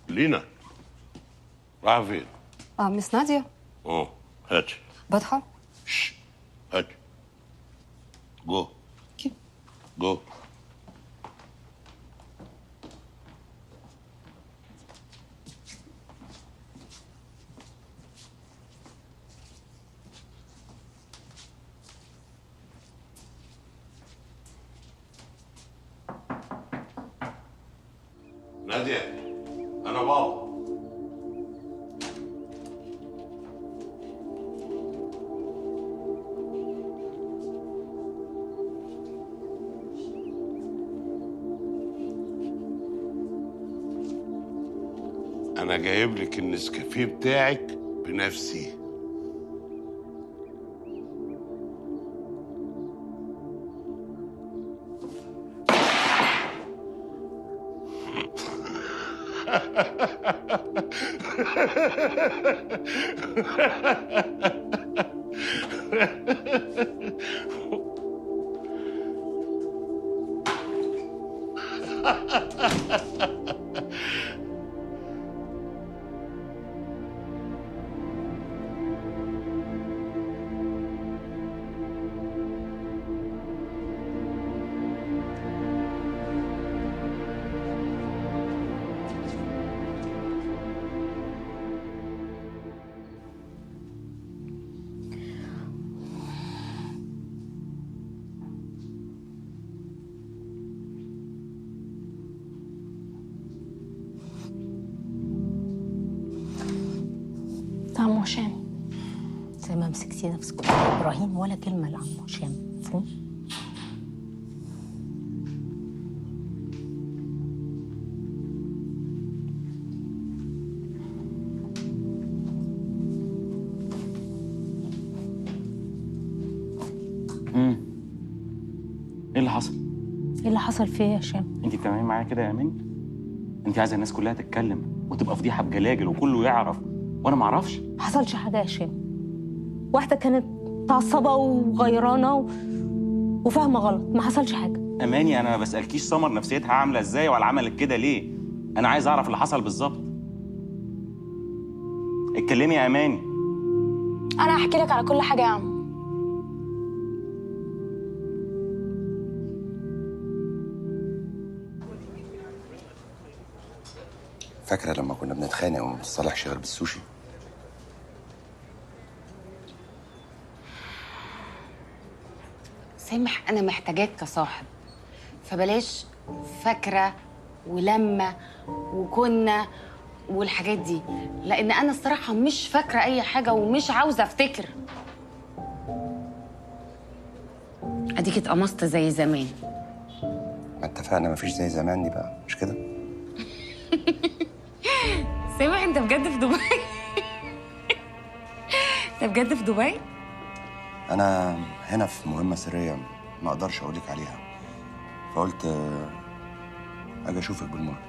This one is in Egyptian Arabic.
لينا رايحة فين؟ Miss نادية. هاتي. بدخل؟ هاتي. Go. Go. نادية، أنا بابا. أنا جايب لك النسكافيه بتاعك بنفسي. عمو هشام، زي ما مسكتي نفسك قدام ابراهيم ولا كلمة لعمو هشام، مفهوم؟ ايه اللي حصل؟ ايه اللي حصل فيه يا هشام؟ انت بتعملي معايا كده يا امين؟ انت عايزه الناس كلها تتكلم وتبقى فضيحة بجلاجل وكله يعرف وانا ما اعرفش؟ ما حصلش حاجة يا هشام. واحدة كانت متعصبه وغيرانه وفاهمه غلط، ما حصلش حاجة. اماني انا ما بسالكيش سمر نفسيتها عامله ازاي ولا عملت كده ليه؟ انا عايز اعرف اللي حصل بالظبط. اتكلمي يا اماني. انا هحكي لك على كل حاجة يا عم. فاكره لما كنا بنتخانق وما بنتصالحش غير بالسوشي؟ سامح أنا محتاجاك كصاحب، فبلاش فاكرة ولما وكنا والحاجات دي، لأن أنا الصراحة مش فاكرة أي حاجة ومش عاوزة أفتكر. أديك اتقمصت زي زمان. ما اتفقنا مفيش زي زمان دي بقى، مش كده؟ سامح أنت بجد في دبي؟ أنت بجد في دبي؟ أنا هنا في مهمة سرية ما أقدرش أقولك عليها، فقلت أجي أشوفك بالمرة.